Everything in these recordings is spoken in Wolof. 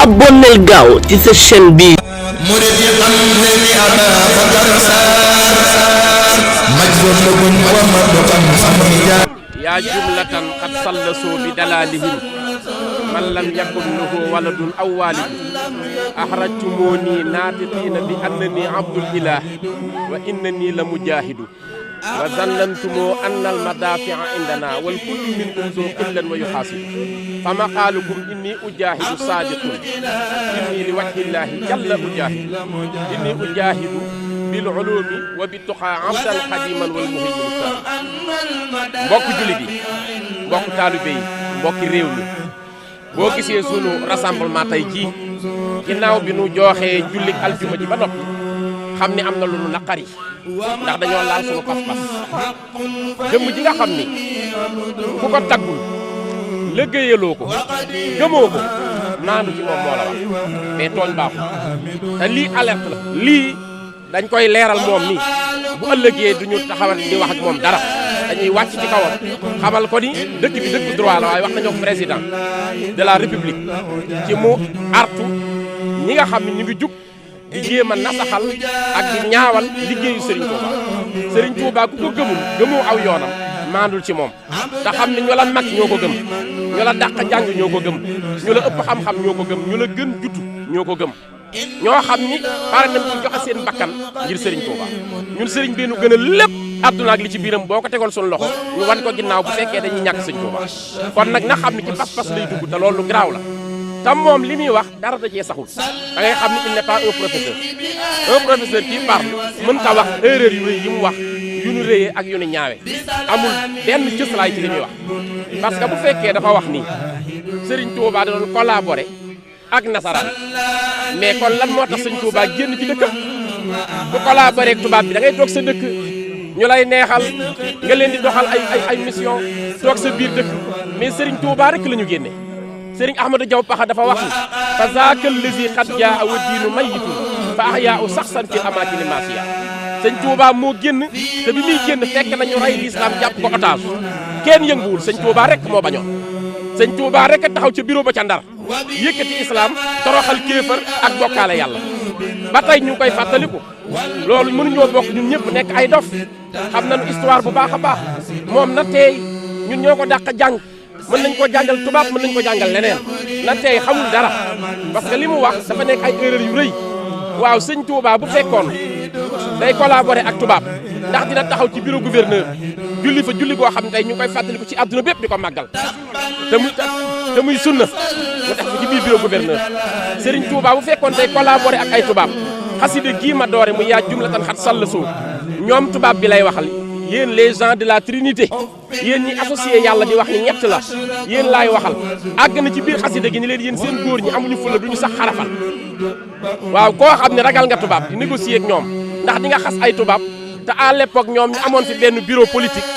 abonneel gaaw ci sa chaîne bi murid yi xam ne ni ada fakar saar majbur lagun wa madukan samija yaa jumlatan qad sallasoo bi dalalihim man lam yakun lahu waladun aw walid axrajtumuni naatiqiina bi annani abdul ilah wa innani la mujahidu wa zannantumoo anna al madafia indana wal kullu minkum zo qillan wa yuxaasibu fa maqaalukum inni ujahidu sadiqun inni li wajhillahi jalla ujahidu inni ujahidu bil ulumi wa bi tuqaa abdan xadiman wal muhimmin mbokk jullit yi mbokk taalibe yi mbokki réew mi boo gisee sunu rassemblement tey jii ginnaaw bi nu jooxee jullik aljuma ji ba noppi xam ni am na lu nu naqari ndax dañoo laal sunu pas-pas jëmm ji nga xam ni ku ko taggul liggéeyaloo ko gëmoo ko naandu ci moom moo la wax mais tooñ baaxul te lii alerte la lii dañ koy leeral moom nii bu ëllëgee duñu taxawal di wax ak moom dara dañuy wàcc ci kawam xamal ko ni dëkk bi dëkk droit la waaye wax nañoo président de la république ci mu artu ñi nga xam ne ñu ngi jug di jéem a nasaxal ak di ñaawal liggéeyu Serigne Touba ku ko gëmul gëmoo aw yoonam maandul ci moom te xam ne ñu la mag ñoo ko gëm ñu la dàq jàng ñoo ko gëm ñu la ëpp xam-xam ñoo ko gëm ñu la gën juddu ñoo ko gëm ñoo xam ni pare nañ ko joxe seen bakkan ngir Serigne Touba ñun Serigne bi nu gën a lépp àdduna ak li ci biiram boo ko tegoon suñu loxo ñu wan ko ginnaaw bu fekkee dañuy ñàkk Serigne Touba kon nag na xam ne ci pas-pas lay dugg te loolu garaaw la tam moom li muy wax dara da cee saxul da ngay xam ni il n'est pas un professeur qui parle mën ta wax erreur yu rëy yi mu wax yu nu rëyee ak yu nu ñaawe amul benn cëslaay ci li muy wax parce que bu fekkee dafa wax ni Serigne Touba da doon collaborer ak nasaraan mais kon lan moo tax Serigne Touba génn ci dëkkam bu collaborer ak tubaab bi da ngay toog sa dëkk ñu lay neexal nga leen di doxal ay mission toog sa biir dëkk mais Serigne Touba rek la ñu génne Serigne Ahmadou Diaw Pakha dafa wax ni fa zaakal lazi qad jaa wa diinu mayyitun fa ahyaa'u saxsan fil amaakini maasiya Sëñ Touba moo génn te bi muy génn fekk nañu rey l'islam jàpp ko otage kenn yënguwul Sëñ Touba rek moo bañoon Sëñ Touba rek a taxaw ca bureau ba ca Ndar yëkkati islam toroxal kéefar ak bokkaale yàlla ba tey ñu ngi koy fàttaliku loolu mënuñoo bokk ñun ñëpp nekk ay dof xam nañu histoire bu baax a baax moom na tey ñun ñoo ko dàq jàng mën nañ ko jàngal tubaab mën nañ ko jàngal leneen na tey xamul dara parce que li mu wax dafa nekk ay erreur yu rëy waaw Sëñ Touba bu fekkoon day collaborer ak tubaab ndax dina taxaw ci bureau gouverneur julli fa julli goo xam ne tey ñu koy fàttaliku ci àdduna bépp di ko màggal te muy sunna mu def ko ci biir bureau gouverneur Serigne Touba bu fekkoon day collaborer ak ay tubaab xaside gii ma doore mu yaa jumlatan xat sall soo ñoom tubaab bi lay waxal yéen les gens de la Trinité yéen ñi associé yàlla di wax ni ñett la yéen laay waxal àgg na ci biir xasida gi ni leen yéen seen góor ñi amuñu fulla duñu sax xarafal waaw koo xam ne ragal nga tubaab di négocier ak ñoom ndax di nga xas ay tubaab te à l'époque ñoom ñu amoon fi benn bureau politique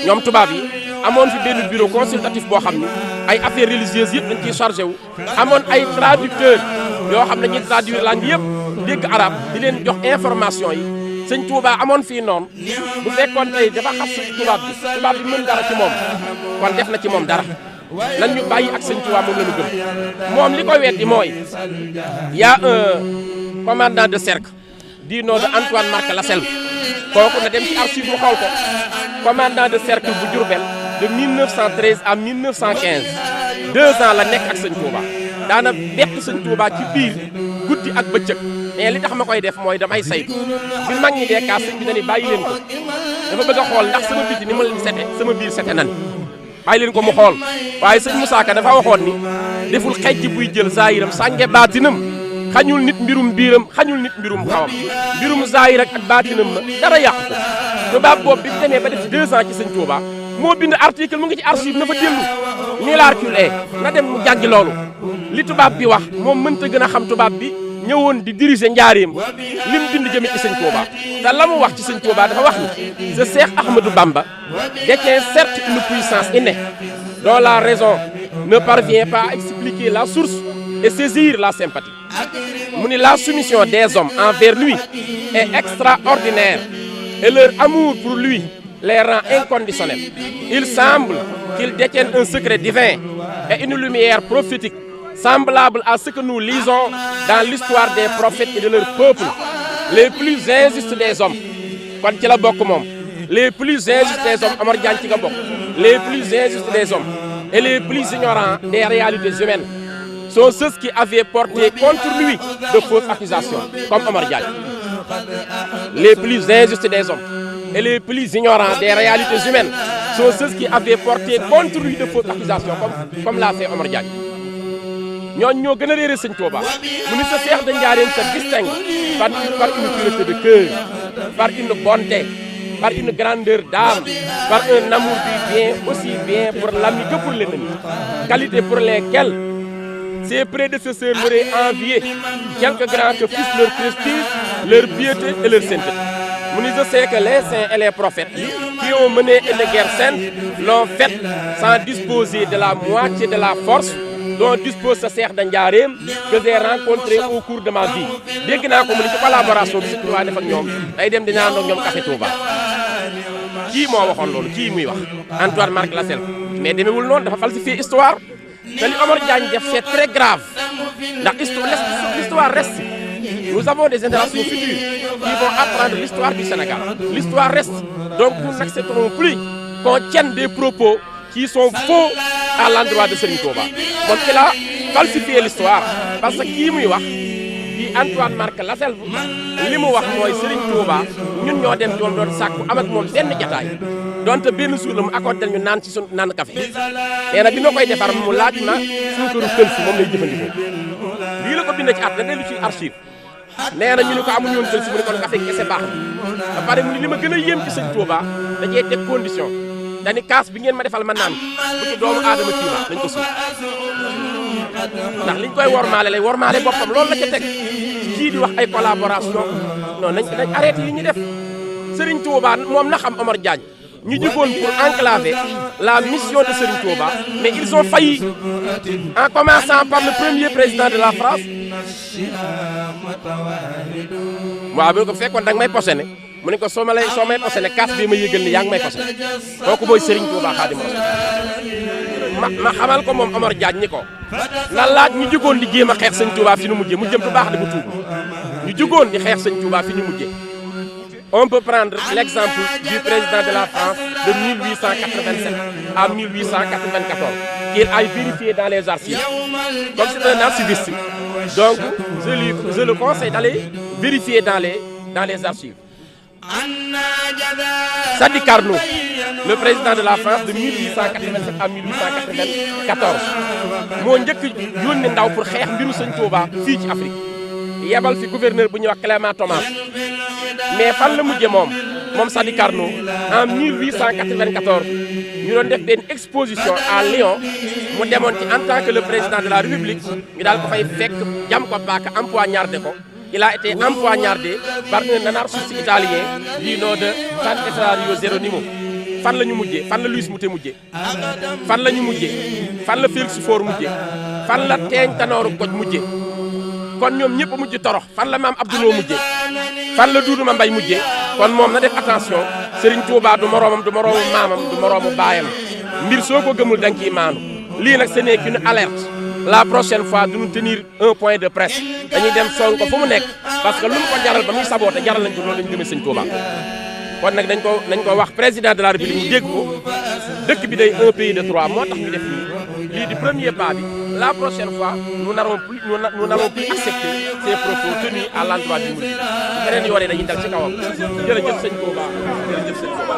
ñoom tubaab yi amoon fi benn bureau consultatif boo xam ni ay affaires religieuses yëpp dañ ciy chargé wu amoon ay traducteurs yoo xam ne ñuy traduire langue yëpp dégg arabe di leen jox information yi Sëñ Touba amoon fii noonu bu fekkoon tey dafa xas tubaab bi mën dara ci moom kon def na ci moom dara nan ñu bàyyi ak Sëñ Touba moom la ñu gëm moom li koy weddi mooy y a un commandant de cercle du nom de Antoine Marc Lasselme kooku na dem ci archive mu xool ko commandant de cercle bu Diourbel de 1913 à 1915 2 ans la nekk ak Sëñ Touba daana bett Sëñ Touba ci biir guddi ak bëccëg mais li tax ma koy def mooy damay saytu bi mag ñi dee kaas sëñ bi dañuy bàyyi leen ko dafa bëgg a xool ndax sama biti ni ma leen sete sama biir sete nan bàyyi leen ko mu xool waaye sëñ Moussa Ka dafa waxoon ni deful xejj buy jël zaayiram sànge baatinam xañul nit mbirum biiram xañul nit mbirum xawam mbirum zaayir ak baatinam ma dara yàqu ko tubaab boobu bi mu demee ba def 2 ans ci Sëñ Touba moo bind article mu ngi ci archive na fa dellu nii la article na dem mu jàngi loolu li tubaab bi wax moom mënta gën a xam tubaab bi ñëwoon di diriger njaareem lim bind jëme ci Sëñ Touba te la mu wax ci Sëñ Touba dafa wax ni ce Cheikh Ahmadou Bamba détient certes une puissance innée dont la raison ne parvient pas à expliquer la source et saisir la sympathie mu ni la soumission des hommes envers lui est extraordinaire et leur amour pour lui les rend inconditionnels. Il semble qu'il détienne un secret divin et une lumière prophétique semblable à ce que nous lisons dans l'histoire des prophètes et de leur peuple, les plus injustes des hommes. Kon ci la bokk moom les plus injustes des hommes Omar Diagne ci nga bokk les plus injustes des hommes et les plus ignorants des réalités humaines sont ceux qui avaient porté contre lui de fausses accusations comme Omar Diagne. Les plus injustes des hommes et les plus ignorants des réalités humaines sont ceux qui avaient porté contre lui de fausses accusations comme l'a fait Omar Diagne. ñooñu ñoo gën a réere Sëñ Touba mu ni sa Cheikh de Ndiarène se distingue par une pureté de cœur, par une bonté, par une grandeur d'âme, par un amour du bien aussi bien pour l'ami que pour l'ennemi, qualité pour lesquelles ses prédécesseurs l'auraient envié, quelque grand que fût leur prestige, leur piété et leur sainteté. Mu ni je sais que les saints et les prophètes qui ont mené une guerre sainte l'ont faite sans disposer de la moitié de la force dont dispose sa Cheikh de Ndiarène que j'ai rencontré au cours de ma vie. Dégg naa ko mu ni ci collaboration bi Sëñ Touba def ak ñoom day dem di naan ak ñoom café Touba. Kii moo waxoon loolu kii muy wax Antoine Marc Lassalle mais demewul noonu dafa falsifier histoire te li Omar Diagne def c'est très grave ndax l'histoire reste. Nous avons des générations futures qui vont apprendre l'histoire du Sénégal. L'histoire reste. Donc nous n'accepterons plus qu'on tienne des propos qui sont faux à l'endroit de Serigne Touba. Donc il a falsifié l'histoire parce que kii muy wax di Antoine Marc Lassalle li mu wax mooy Serigne Touba ñun ñoo dem doon sàkku am ak moom benn jataay donte benn suur la mu accordé ñu naan ci suñu naan café nee na bi ma koy defar mu laaj ma suukaru kël si moom lay jëfandikoo lii la ko bind ci at da dellu ci archive nee na ñu ne ko amuñu woon kël si mu ne kon café kese baax na ba pare mu ni li ma gën a yéem ci Sëñ Touba da cee teg condition dani kaas bi ngeen ma defal ma naan bu ci doomu aadama tiima nañ ko suuf ndax liñ koy wormaale lay wormaale boppam loolu la ca teg kii di wax ay collaboration non nañ arrêté yi ñu def Serigne Touba moom na xam Omar Diagne ñu jugoon pour enclaver la mission de Serigne Touba mais ils ont failli en commençant par le premier président de la France waaw bu ko fekkoon danga may posé ne mu ne ko soo may posé ne kaas bii ma yëgal ni yaa ngi may posé kooku mooy Serigne Touba Xaadimu Rasuul ma xamal ko moom Omar Diagne ni ko na laaj ñu jugoon di jéem a xeex Sëñ Touba fi ñu mujjee mu jëm bu baax di bu tuub ñu jugoon di xeex Sëñ Touba fi ñu mujjee. On peut prendre l'exemple du président de la France de 1887 à 1894 qu'il a vérifié dans les archives. Comme c'est un archiviste, donc je le conseille d'aller vérifier dans les archives. Sadi Carnot, le président de la France de 1887 à 1894 moo njëkk yónni ndaw pour xeex mbiru Sëñ Touba fii ci Afrique yebal fi gouverneur bu ñuy wax Clément Thomas. Mais fan la mujjee moom Sadi Carnot en 1894 ñu doon def benn exposition à Lyon mu demoon ci en tant que le président de la République ñu daal ko fay fekk jam ko paaka empoignardé ko il a été empoignardé par un anarchiste italien du nom de Sant'Eulario Geronimo. Fan la ñu mujjee fan la Louis Moutet mujjee fan la ñu mujjee fan la Félix Faure mujjee fan la Teeñ Tanooru Goj mujjee kon ñoom ñëpp mujj torox fan la maam Abdoulou mujjee fan la Duudu Mbay mujjee kon moom na def attention Serigne Touba du moroomam du moroomu maamam du moroomu baayam mbir soo ko gëmul da nga ciy maandu lii nag ce n'est qu'une alerte la prochaine fois du ñu tenir un point de presse dañuy dem song ko fu mu nekk parce que lu mu ko jaral ba muy saboote jaral nañ ko loolu lañu gëmee Sëñ Touba kon nag dañ ko wax président de la République mu dégg ko dëkk bi day un pays de droit moo tax ñu def lii di premier pas bi la prochaine fois nous n'allons plus accepter ces propos tenus à l'endroit du Mouride beneen yoon dañuy dal ci kawam jërëjëf Sëñ Touba jërëjëf Sëñ Touba